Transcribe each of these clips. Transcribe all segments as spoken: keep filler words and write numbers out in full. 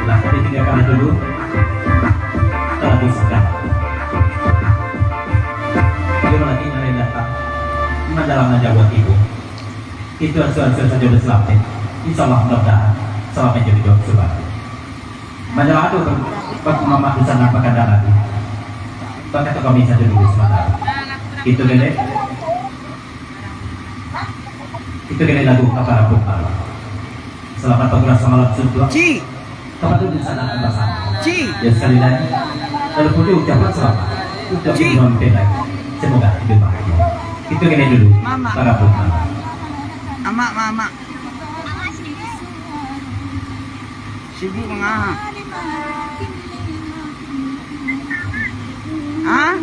Lah, ditinggakan dulu. Terhabiskan. Di mana tinggal yang datang? Mandalam aja buat ibu. Itu asuh-asuh saja udah selamat. Insya Allah mudah-mudahan selamat jadi doa sebab. Mandalam tu, Pak Mamat di sana apa kandang lagi? Pak kata kami saja dulu sebentar. Itu gede. Itu kena lagu kapala bukal. Selamat bergerak samalam suntuak. Ci. Kapatut dilaksanakan basamo. Ci. Ya, sakali lai, talampau jo ucapan salamat. Ucapan Ci. Samoga hiduik bahagia. Itu kanai dulu. Mamak. Para penumpang. Amak, mamak. Sibuk manga. Hah?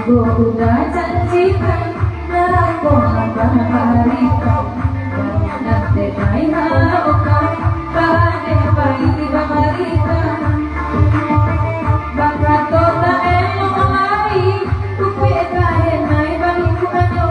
Ko udah janjikan, nako hamba barikan, nan dek pai halokan, badeh pai bangarikan. Bakato tak elok lai, kupek kain nai baliku anyo,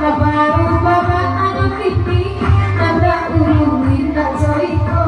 lah baru babat anyo kini, nan dak ulu indak coiko.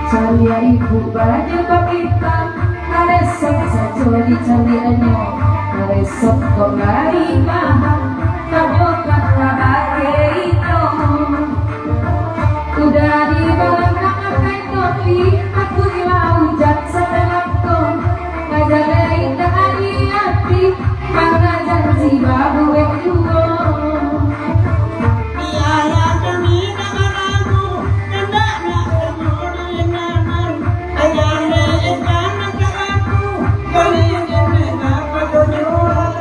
Caliak ibu baju kapitang, karesok sajo dicaliaknyo. Karesok kok lai paham, tanyokanlah bakeh itu. Udah dibawa ka akai topi, takuiklah ujan satalangkong. Kajalai indak ati-ati, mana janji babuek juo. Bialah kami nak baragu, kandak nak tunggu di inangan. Kajalai ikan nak talaku, bali jenek nak patujuan.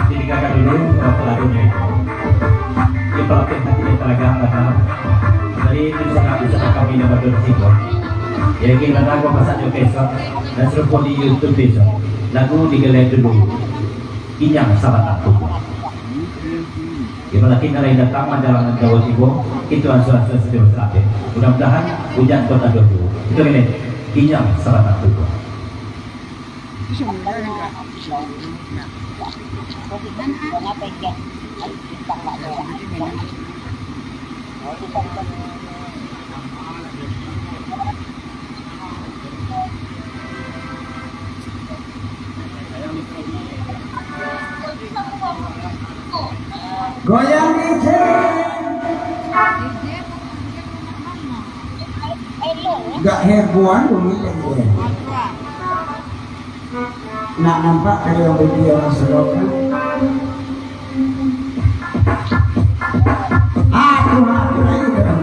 Jadi, kakak dulu, eh, pelakunya itu. Dia pelatih hati dia teragam, kakak. Jadi, itu sangat, sangat kami dapat bersinggung. Ya, ingin datang ke pasar Jokesok. Dan serupa di YouTube bisa. Lagu digelek dulu. Kinyang sabatang tubuah. Di malam kini lai datang manjalankan Jawa Timur, itu ansua-ansua sudah berserapin. Mudah-mudahan hujan kota dua dulu. Itu ini, kinyang sabatang tubuah. Goyang dikit. Gak hebohan dulu ya. Nak nampak kayak orang video orang sedok kan? Aduh, aduh, aduh.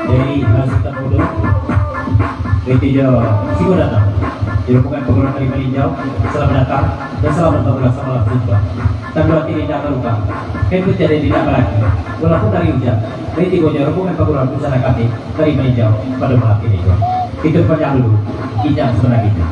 Jadi, eh, Sultan Mudo, Rintijo, siko datang. Di rombongan pangurus dari Maninjau, selamat datang dan selamat bertugas samalam tibo. Tantu ati indak taluka, kan pun tiada indak balaki. Walaupun hari ujan, tapi tibo jo rombongan pangurus pusana kami dari Maninjau pado malam kini ko. Itu panjang dulu, injak sabananyo kito.